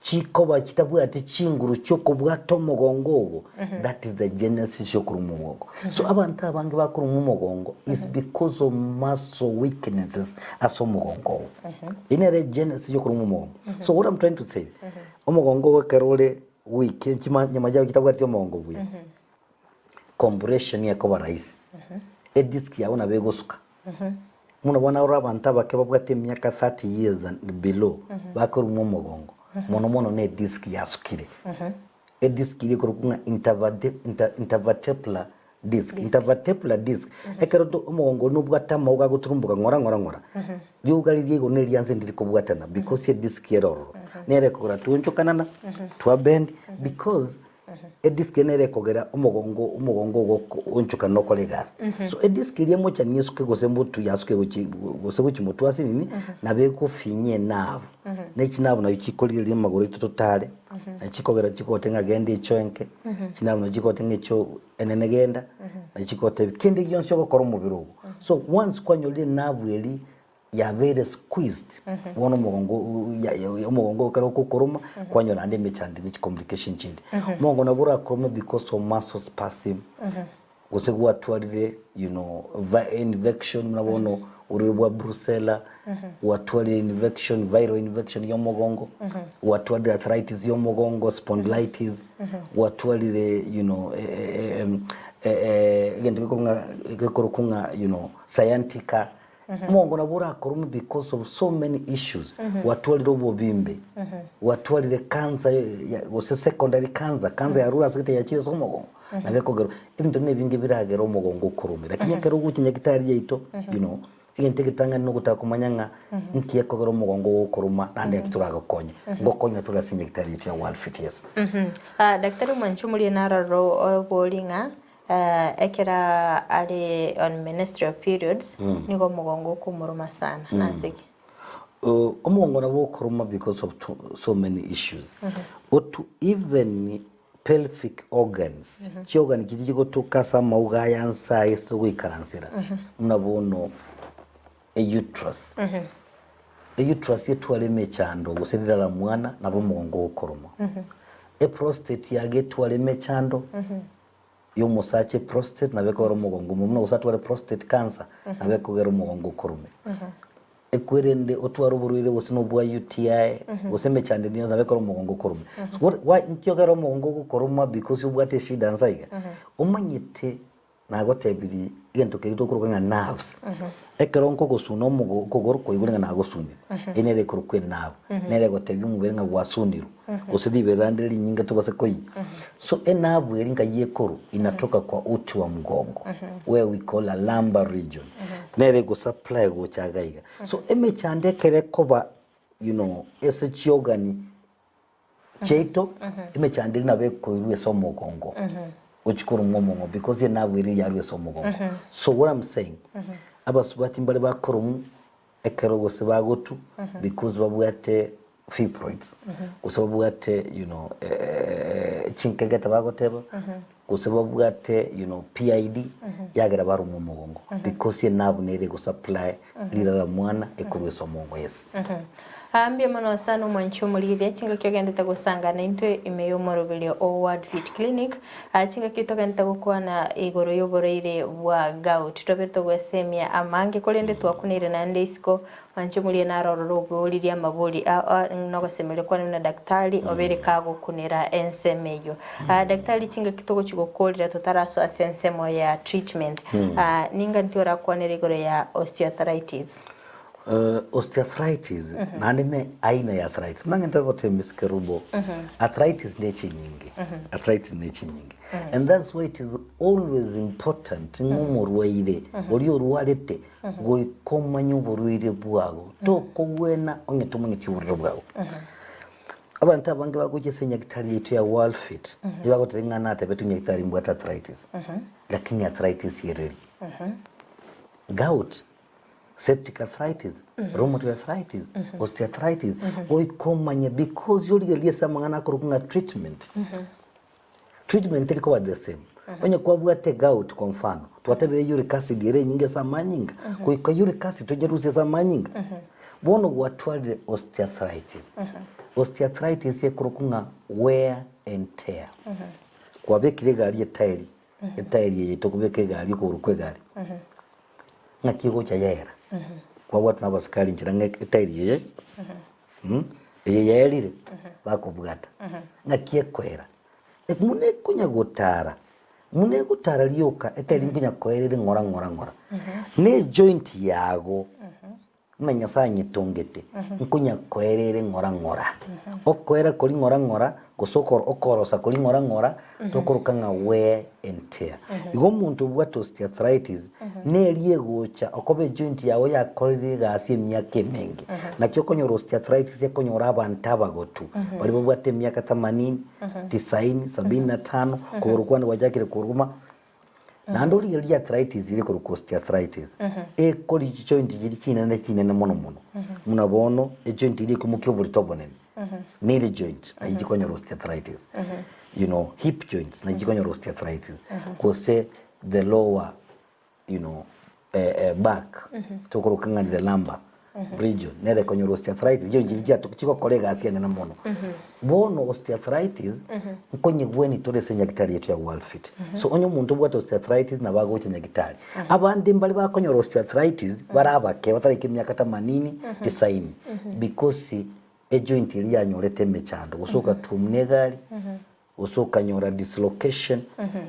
chikoba chitabwati chinguru chiokobwata omogongo ogo, that is the genesis yokoruma omogongo. So abanto abange bakoruma omogongo is because of muscle weaknesses ase omogongo ogo. Eyio nere genesis yokoruma omogongo. So what I'm trying to say, omogongo ogo ekero ore weak, chinyama chiago chitabwati omogongo buya, compression ekoba rahisi, edisk yago nabo egosuka. Buna bono orore abanto abake babwate emiaka 30 years and below bakorumwa omogongo, mono mono ne edisk yasukire. Edisk eria ekorokwa ng'a interverte inter intervertebral disc, intervertebral disc, ekero to omogongo oria nobwate amauga agoturumboka ng'ora ng'ora ng'ora, riuga riria igoro na eria nse ndiri kobwatana because edisk ere ororo. Nere ekogera twaonchokanana, twabend because Edisk eye nere ekogera omogongo omogongo ogo oonchoka na okora egasi. So edisk eria emochani esuke gose mbotu yasuke gochi gose gochi motwe ase nini, nabo ekofinyia enavu. Na echinavu nabio chikorigereria amagoro aito totare, na chikogera chigoteba ng'a genda echo enke, chinavu nabio chigoteba ng'a echo enene genda, na chigotebia kende gionsi ogokora omobere ogo. So once kwanyorire enavu eria yabeire squeezed bono omogongo omogongo ekero ogokoroma kwanyora naende emechando ne chicomplication chinde. Omogongo nabo orakorome because of muscle spasm gose gwatwarire you know infection buna bono ororo bwa brucella gwatwarire infection viral infection ya omogongo gwatwarire arthritis ya omogongo spondylitis gwatwarire you know egento gekorwa ng'a gekorokwa ng'a you know sciatica. Omongo nabo orakorome because of so many issues gwatwarire obobimbe gwatwarire cancer gose secondary cancer cancer yarure ase gete yachire ase omogongo nabo ekogerwa ebinto buna ebinge biragere omogongo okorome lakini ekero ogocha nyagetari yaito you know egento egetang'ani nogotaka komanya ng'a nki ekogera omogongo ogokoroma naende naki toragokonye ngokonya tore ase nyagetari yaito ya World Fit yes. Daktari omwanchi omorie naroro obori ng'a. Ekero are on menstrual periods nigo omogongo okomoroma sana nase ki? Omogongo nabo okoroma because of so many issues. Otu even pelvic organs, chiorgan chiria chigotoka ase amauga aya nse aya ase togoikaransera, buna bono euterus. Euterus etware emechando gose rirara mwana nabo omogongo ogokoroma. Eprostate yago etware emechando y'omosacha eprostate nabo ekogera omogongo omobe buna gose atware prostate cancer nabo ekogera omogongo okorome. Ekwerende otware oborwaire gose na obwa UTI gose emechando ende yonsi nabo ekogera omogongo okorome. So what why nki ogera omogongo ogokoroma because obwate eshida nsa iga? Omanyete Nagotebirie egento keria tokoroka ng'a nerves. Ekero nkogosuna omogo okogoro kwaigure ng'a nagosunire, eye nere ekorokwa enerve, nere egotebia omobere ng'a gwasunirwe, gose riberera rinde rinyinge tobase koiyia. So enerve eria nkai ekorwa, inatoka kwa uti wa mgongo, where we call a lumbar region, nere egosupply gocha iga iga. So emechando ekero ekoba you know ase chiorgan chiaito, emechando eria nabo ekoirwa ase omogongo, gochia koromwa omongo because enabu eria yarwa ase omogongo. So what I'm saying, abasubati mbare bakoromwa ekero gose bagotwa because babwate fibroids, gose babwate you know chinkegete bagoteba, gose babwate you know PID, yagera baromwa omogongo because enabu nere egosupply rirara mwana ekorwa ase omongo yes. Aa mbuya mono sana omwanchi omorigereria chingaki ogendete gosangana intwe ime y'omoroberio o Word Fit Clinic. Aa chingaki togendete gokwana igoro y'oborwaire bwa gout. Twabere togwesemia amange korende twakuneire naende isiko mwanchi omorigereria naro ororo oboririe amabori ao nogosemeria kwane buna daktari obeire kagokunera ensemo eyio. Aa daktari chingaki togochi gokorera totarasoa ase ensemo ya treatment. Aa ninganti orakwanere igoro ya osteoarthritis? Osteoarthritis naende ne aina ya arthritis. Buna ng'ente gotebia Miss Kerubo, arthritis ne chinyinge, arthritis ne chinyinge. And that's why it is always important ng'a omorwaire oria orwarete goika omanye oborwaire bwago, tokogwena onye tomanyeti oborwaire bwago. Abanto abange bagocha ase enyagitari yaito ya Worldfit, ebagoteba ng'a natebetwe nyagitari mbwate arthritis, lakini arthritis ereri? Gout septic arthritis, rheumatoid arthritis, osteoarthritis, goika omanye because origererie ase amang'ana akorokwa ng'a treatment. Treatment teri koba the same. Onye kwabwate gout kwa mfano, twatebire uric acid ere enyinge ase amanyinga, goika uric acid tonyerusie ase amanyinga. Bono gwatwarire osteoarthritis. Osteoarthritis ekorokwa ng'a wear and tear. Kwabekire egari etairi, etairi eye tokobeka egari okogoro kwa egari. Ng'aki egocha yaera, kwabwatwa na abasikari nchera ng'a etairi eye eye yaerire, bakobwata. Ng'aki ekoera? Buna ekonya gotara, buna egotara rioka etairi nkonya koera ere ng'ora ng'ora ng'ora. Na ejoint yago. Buna Nyasae anyetongete, nkonya koera ere ng'ora ng'ora. Okoera koria ng'ora ng'ora, gose okorosa koria ng'ora ng'ora, tokoroka ng'a wear and tear. Igo omonto obwate osteoarthritis, neri egocha okoba ejoint yago yakorire egasi emiaka emenge. Naki okonyora osteoarthritis ekonyora abanto abagotu, baria babwate emiaka themanini, tisaini, sabini na tano, kogoro kwane gwachakire koruma. Naende origererie arthritis ere ekorokwa osteoarthritis, ekori chijoint chiria chinene chinene mono mono, buna bono ejoint eria ekoimokia oborito obonene, nere joint naye chikonyora osteoarthritis, you know hip joints naye chikonyora osteoarthritis, gose the lower you know back, tokoroka ng'a the lumbar region nere ekonyora osteoarthritis, joint chiria chiato chigokora egasi enene mono. Bono osteoarthritis nkonyegweni tore ase enyagitari yaito ya Worldfit. So onye omonto obwate osteoarthritis nabo agocha nyagitari. Abande mbare bakonyora osteoarthritis bare abake bataraika emiaka themanini, tisaini because ejoint eria yanyorete emechando gose ogatwomwa na egari, gose okanyora dislocation,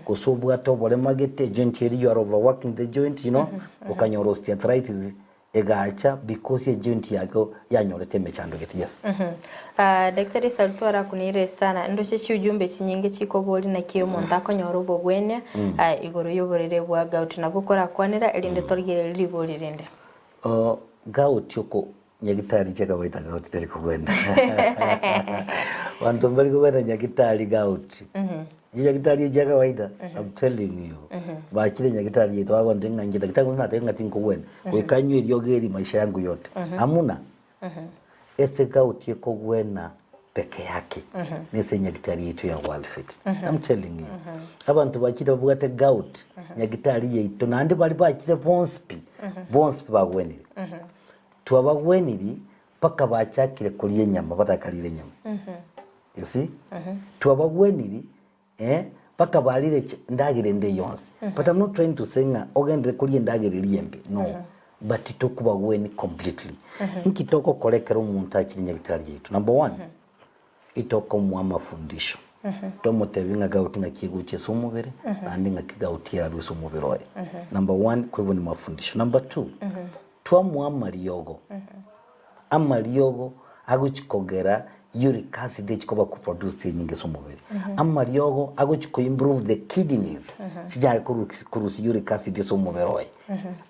gose obwate oborema gete, ejoint eria you are overworking the joint you know, okanyora osteoarthritis egacha because ejoint yago yanyorete emechando gete yes. Ah, Daktari Saruto arakunire sana ndoche chiujumbe chinyinge chikoboria naki omonto akonyora obogwenia ah, igoro y'oborwaire bwa gout nabwo korakwanera erinde torigererie ribori rinde. Gout oko. Nyagitari chia kawaida gout teri kogwena. Banto mbari kogwena nyagitari gout. Nyagitari chia kawaida, I'm telling you. Bachire nyagitari yaito bagontebia ng'a inche daktari buna natebire ng'a tinkogwena. Goika nywe eriogo eri maisha yangu yote. Hamuna. Ase gout ekogwena peke yake nese nyagitari yaito ya Worldfit. I'm telling you. Abanto bachire babwate gout nyagitari yaito naende baria bachire bonsi pi, bonsi pi bagwenire. Twabagwenirie mpaka bachakire koria enyama batakarire enyama. You see? Twabagwenirie eh, mpaka barire chi- endagera ende yonsi. But I'm not trying to say ng'a ogenderere koria endagera eria embe, no. But tokobagweni completely. Inki togokora ekero omonto achire nyagitari yaito? Number one, itokomoa amafundisho. Tomotebie ng'a gout ng'aki egochia ase omobere, naende ng'aki gout erarwe ase omobere oye. Number one, kwa hivyo ni mafundisho. Number two, Twamoa amariogo, amariogo agochia kogera uric acid echi koba produced enyinge ase omobere. Amariogo agochia ko improve the kidneys chinyare korusia uric acid ase omobere oye.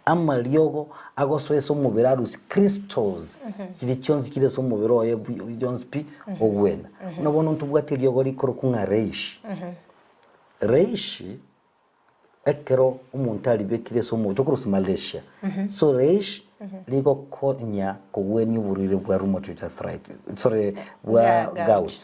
Amariogo agosoa ase omobere arusie crystals chiria chionsi chire ase omobere oye chionsi pi ogwena. Buna bono ntobwate eriogo rikorokwa ng'a reishi. Reishi. Ekero omonto aribekire ase omochie okorwa Malaysia, so reish rigokonya kogwenia oborwaire bwa rheumatoid arthritis, sorry, bwa Bwa gout. gout.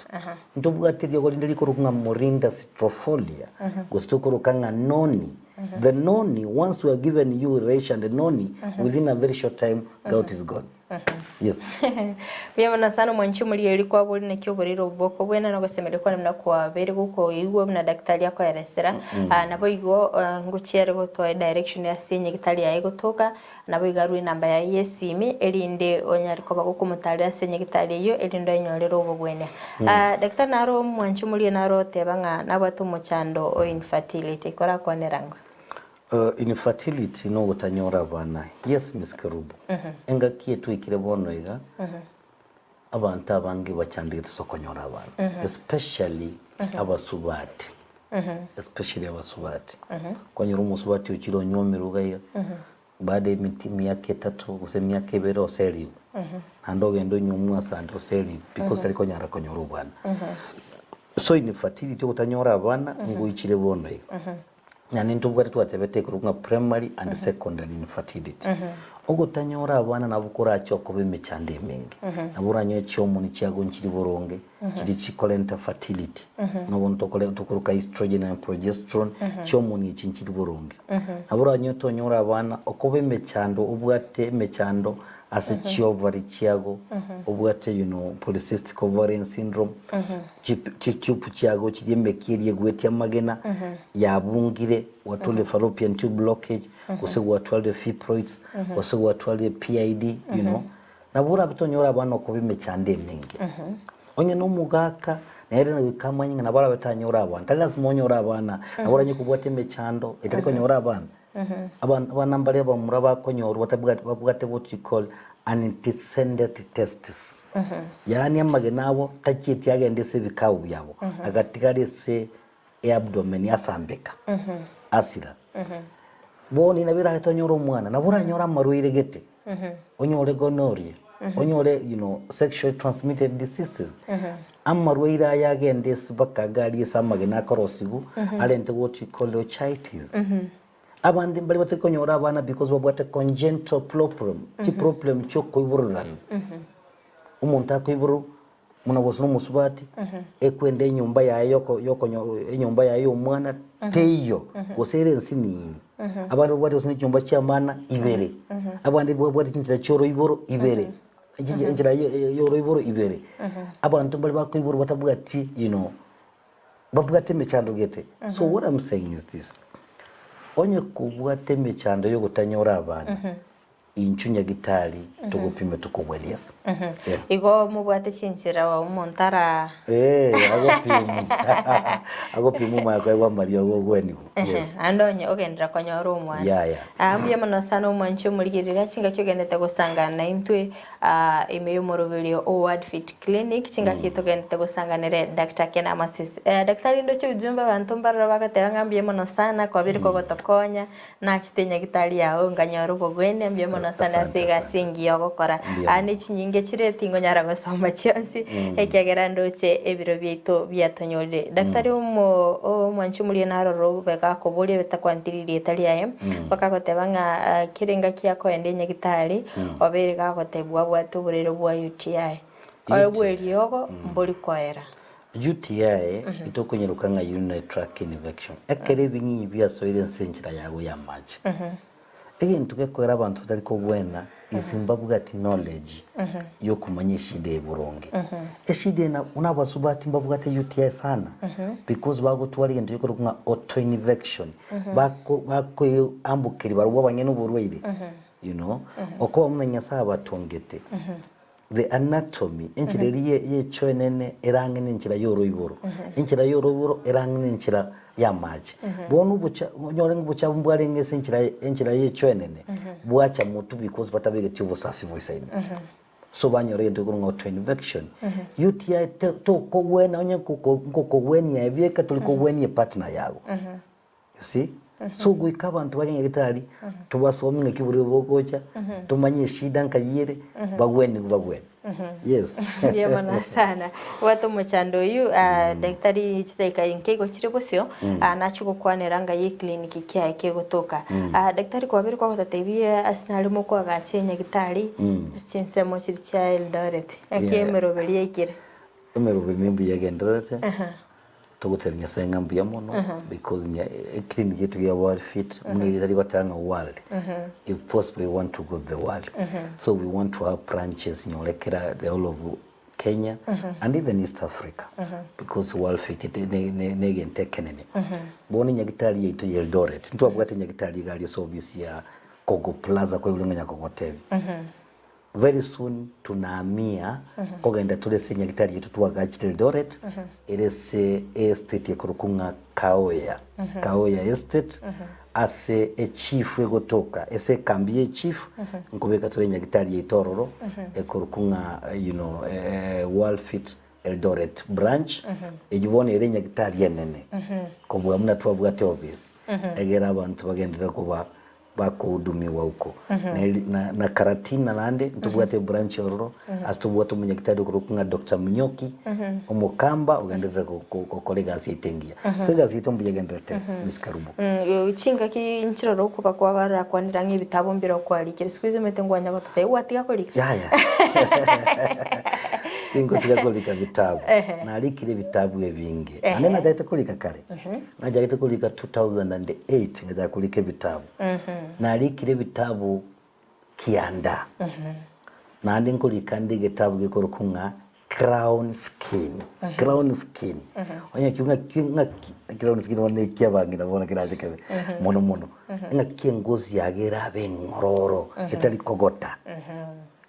Ntobwate eriogo rinde rikorokwa ng'a Morinda citrifolia, gose tokoroka ng'a noni. The noni, once we are given you reish and noni, within a very short time, gout is gone. Yes. Mbuya mono sana omwanchi omorigereria kwabori naki oborwaire obo bokobwena na ogosemeria kwane buna kwabeire gokoigwa buna daktari akoeresera. Ah, naboigo ah, ngochia are gotoa edirection ase enyagitari yaye egotoka, naboigo arue enamba yaye ya esimi erinde onyare koba gokomotarera ase enyagitari eyio erinde oenyorere obogwenia. Ah, daktari naro omwanchi omorigereria naro oteba ng'a nabwate omochando o infertility, korakwanera ng'o? Infertility nogotanyora abana. Yes Miss Kerubo. Engaki etwekire bono iga, abanto abange bachandegete ase okonyora abana. Especially abasubati. Especially abasubati. Kwanyora omosubati ochire onywomirwe iga iga, baada ya emiti emiaka etato gose emiaka ebere oserigwe. Naende ogende onywomu ase ande oserigwe because tari konyara konyora obwana. So infertility ogotanyora abana ngoichire bono iga. Naende ntobwate twatebete igoro ng'a primary and secondary infertility. Ogotanyora abana nabo korache okoba emechando emenge. Nabo oranyore chihormone chiago nchiri boronge, chiri chikorenta fertility. Buna bono tokore tokoroka estrogen and progesterone, chihormone echi nchiri boronge. Nabo oranyore tonyore abana, okoba emechando obwate emechando ase chiovary chiago, obwate you know polycystic ovarian syndrome, chitube chiago chiria emeki eria egwetie amagena yabungire, gwatwarire fallopian tube blockage, gose gwatwarire fibroids, gose gwatwarire PID, you know, nabo orabe tonyore abana okoba emechando emenge. Onye na omogaka, nere goika amanye ng'a nabo arabe tanyore abana, tari lasima onyore abana, nabo oranye kobwata emechando etari konyora abana. Abana mbaria abamura bakonyorwa batabwati babwate what you call undescended testes. Yaani amagena abo tachieti agende ase ebikao biabo, agatigara ase eabdomen asambeka, asira. Bono nabo eragete onyore omwana, nabo oranyore amarwaire gete, onyore gonorrhea, onyore you know sexually transmitted diseases. Amarwaire aya agende ase mpaka agari ase amagena akorosigwa, arente what you call orchitis. Abande mbare batari konyora abana because babwate congenital problem, chiproblem chiokoiborerana. Omonto akoiborwa buna gose na omosubati, ekwenda enyomba yaye yoko yokonyo enyomba yaye ya omwana teiyo, gose ere ensinini. Abande babwate gose ne chinyomba chia amana ibere, abande babwate chinchera chia oroiboro ibere, enchera ya oroiboro ibere. Abanto mbare bakoiborwa batabwati you know, babwate emechando gete. So what I'm saying is this, onye kobwate emechando yogotanyora abana, inchuo nyagitari togopime tokobwenia ase. Yeah. Igo mobwate chinchera omonto ara. Eh, agopimwa agopimwa omanye koegwa amariogo ogwenigwa. Yes. Ande onye ogenderera konyora omwana. Yeah, yeah. Ah, mbuya mono sana omwanchi omorigereria chingaki ogenderete gosangana naintwe ah, ime y'omoroberio o Wordfit Clinic chingaki togenderete gosanganere Doctor Ken Amasisi. Eh, daktari ndoche ujumbe abanto mbaroro bagoteba ng'a mbuya mono sana kwabeire kogotokonya nachete nyagitari yao nkanyora obogwenia mbuya mono. mono sana ase Asante, egasi asante. engiya ogokora. Mbuya Aa mono. ne chinyinge chire tingonyara gosoma chionsi ekiagera ndoche ebiro biaito biatonyorire. Daktari omo omwanchi omoria naroro obobe gakoboria betakwantiri rieta riaye, bakagoteba ng'a kera engaki akoenda enyagitari obeire gagotebwa abwate oborwaire bwa UTI. Oegwe eriogo mbori koera. UTI itokonyeroka ng'a urinary tract infection ekero ebing'inyi biasoire ense enchera yago y'amache. Egento gekoera abanto batari kogwena is mbabwati knowledge yokomanya eshida eye boronge. Eshida eye buna abasubati mbabwate UTI sana because bagotwara egento gekorokwa ng'a autoinfection bako bakoeambukeria barobwo abanyene oborwaire you know, okoba buna Nyasaye abatongete. The anatomy, enchera eria ye y'echoenene erang'e nenchera y'oroiboro, enchera y'oroiboro erang'e nenchera y'amache. Bono obocha onyore ng'a obochafu mbwarenge ase enchera enchera y'echoenene, bwacha motwe because batabegeti obosafi boisaine. So banyora egento gekorwa ng'a autoinfection. UTI to tokogwena onye nkoko nkokogwenia aye bieka tori kogwenia epartner yago. You see? So goika abanto bache nyagetari tobasomie ng'aki oborwaire bogocha, tomanye eshida nkai ere, bagwenigwe bagwene. Yes. Mbuya mono sana. Bwate omochando oyio ah, daktari chidakika inke igo chire bosio ah, nachia gokwanera ngai eclinic kiaye kegotoka. Ah, daktari kwabere kwagototebia ase nare mokoagacha enyagitari ase chinsemo chiria chia Eldoret. Naki Yeah. emeroberi yaikire? Emeroberi nembuya egendererete. Togotebia Nyasae ng'a mbuya mono because eclinic yaito ya World Fit buna erieta rigoteba ng'a world, if possible we want to go the world. So we want to have branches nyore kera the whole of Kenya and even East Africa because World Fit ne egento ekenene. Bono enyagitari yaito ya Eldoret, ntwabwate enyagitari iga aria ase ofisi ya Kogo Plaza kwaigure ng'a nyakogotebia. Very soon tunaamia kogenda tore ase enyagitari yaito twagachire Eldoret ere ase estate ekorokwa ng'a Kaoya, Kaoya Estate ase echief egotoka ase ekambi ye chief nkobeka tore enyagitari yaito ororo ekorokwa ng'a you know World Fit Eldoret branch eyio bono ere enyagitari enene kobua buna twabwate office egere abanto bagenderere koba bakohudumiwa uko. Na, na Karatina naende ntobwate ebranch ororo ase tobwate omonyagitari okorokwa ng'a Doctor Munyoki omokamba ogenderete gokora egasi yaito engiya. So egasi yaito mbuya egenderete Miss Kerubo. Chingaki nchiroro okoba kwabarakwanera ng'a ebitabo mbire okwarikire siku hizi omanyete ngwanya gototebia gwatiga korika? Yaya tingotiga korika bitabu narikire ebitabu ebinge naende nachagete korika kare Nachagete korika 2008 ngachaka korika ebitabu. Narikire ebitabu kianda. Naende nkorika nde egetabu gekorokwa ng'a Crown Skin. Crown Skin. Onye ekio ng'aki ng'aki Crown Skin bono ekia abang'ina bono kerache kebe mono mono. Ng'aki engosi yago erabe eng'ororo etari kogota.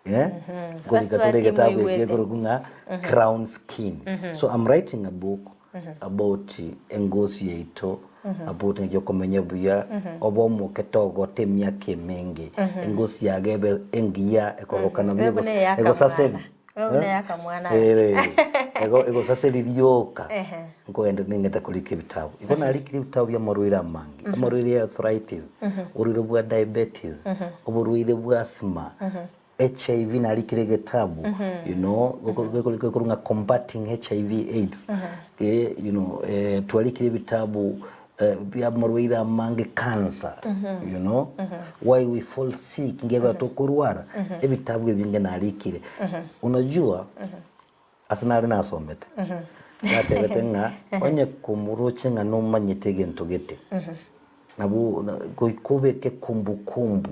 Eh? Nkorika tore Basubati egetabu eke moigwete. gekorokwa ng'a Crown Skin. So I'm writing a book about engosi yaito, about ng'aki okomenya buya, obe omoke togote emiaka emenge, engosi yago ebe engiya ekororokana buya Ebe buna eya egosaseri akamwana. Ebe buna eya akamwana. Ego egosaseri rioka Ehe. nkogenda ning'ete korika ebitabu. Igo narikire ebitabu bia amarwaire amange, amarwaire ya arthritis, oborwaire bwa diabetes, oborwaire bwa asthma, HIV narikire egetabu you know gekorwa ng'a combating HIV AIDS eh, you know eh, twarikire ebitabu eh, bia amarwaire amange cancer you know why we fall sick ngekogera tokorwara ebitabu ebinge narikire unajua ase nare nasomete natebete ng'a onye komoroche ng'a nomanyete egento gete Nabo goika obeke kumbukumbu,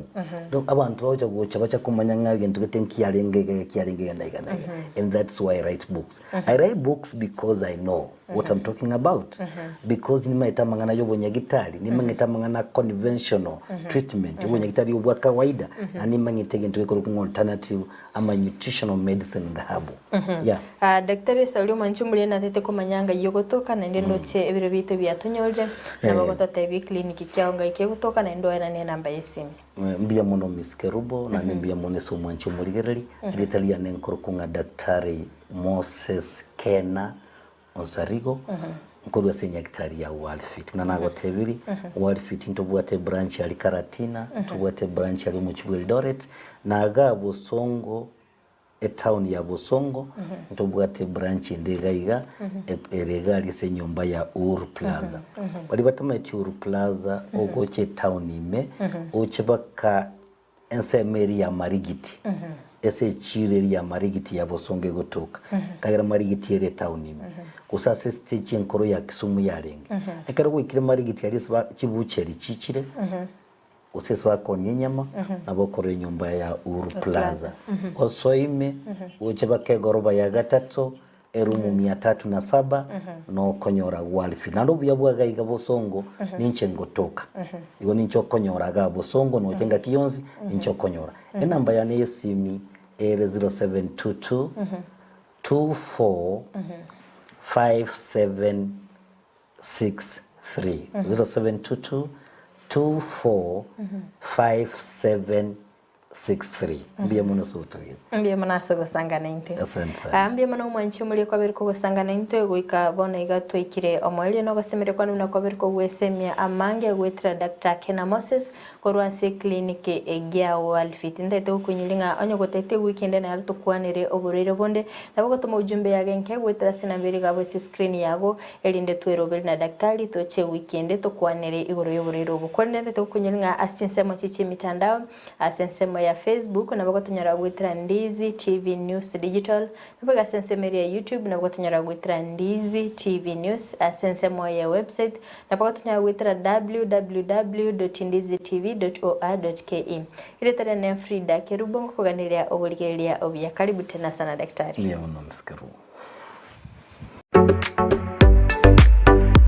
abanto bagocha gocha bacha komanya ng'a egento gete nkiarenge iga kiarenge iga na iga na iga. And that's why I write books. I write books because I know what I'm talking about. Because nimanyete amang'ana ya obonyagitari, nimanyete amang'ana a conventional treatment, obonyagitari obwa kawaida, na nimanyete egento gekorokwa ng'a alternative ama nutritional medicine and herbal. Yeah. Ah, Daktari Sauli omwanchi omuria natete komanya ngai ogotoka naende ndoche ebiro biaito biatonyorire nabo ogototebia eclinic kiao ngai kegotoka naende oenane enamba yesimi. Mbuya mono Miss Kerubo, naende mbuya mono ase omwanchi omorigereri. Erieta riane nkorokwa ng'a Daktari Moses Kena Onsarigo. Nkorwa ase enyagitari ya Worldfit. Buna nagotebirie, Worldfit ntobwate ebranch aria Karatina, ntobwate ebranch aria omochie bwa Eldoret, na igaa Bosongo, etown ya Bosongo, ntobwate ebranch ende iga iga, ere iga aria ase enyomba ya Uhuru Plaza. Baria batamanyeti Uhuru Plaza, ogocha etown ime, oche baka Ensemo eria ya Marigiti, ase echiiro eria ya Marigiti ya bosongo egotoka, ekiagera Marigiti ere etaoni ime, gose ase estage enkoro ya Kisumu yarenge. Ekero gwaikire Marigiti aria ase ba chibucheri chichire, gose ase bakoonia enyama, nabo okorora enyomba ya Uhuru Plaza. Osoe ime, oche baka egoroba ya gatato, Erumu mia tatu na saba, nokonyora gw'Alfi. Naende obuya bwa gaiga bosongo ninche ngotoka. Igo ninche okonyora igaa bosongo noche engaki yonsi ninche okonyora. Enamba yane y'esimi ere 0722 24 5763, 0722 24 5763. Mbuya mono ase ogotogia. Mbuya mono ase ogosangana intwe. Asante sana. Ah, mbuya mono omwanchi omoria kwabere kogosangana intwe goika bono iga twaikire omoerio na ogosemeria kwane buna kwabere kogwesemia amange goetera Doctor Kena Moses korwa ase eclinic egia Walfit. Ntaete gokoinyoria ng'a onye gotaete ewiki ende nero tokwanere oborwaire bonde nabo ogotoma ujumbe yage nke goetera ase enamba eria iga ase escreen yago erinde tweroberie na daktari toche ewiki ende tokwanere igoro y'oborwaire obo. Korende ntaete gokoinyoria ng'a ase chinsemo echi chi'emitandao Ase ensemo ya Facebook nabo gotonyora goetera Ndizi TV News Digital, naboigo ase ensemo eria ya YouTube nabo gotonyora goetera Ndizi TV News, ase ensemo ya website nabo gotonyora goetera www.ndizitv.or.ke. Erieta riane Frida Kerubo ngokoganeria oborigereria obuya. Karibu tena sana daktari. Mbuya mono Miss Kerubo.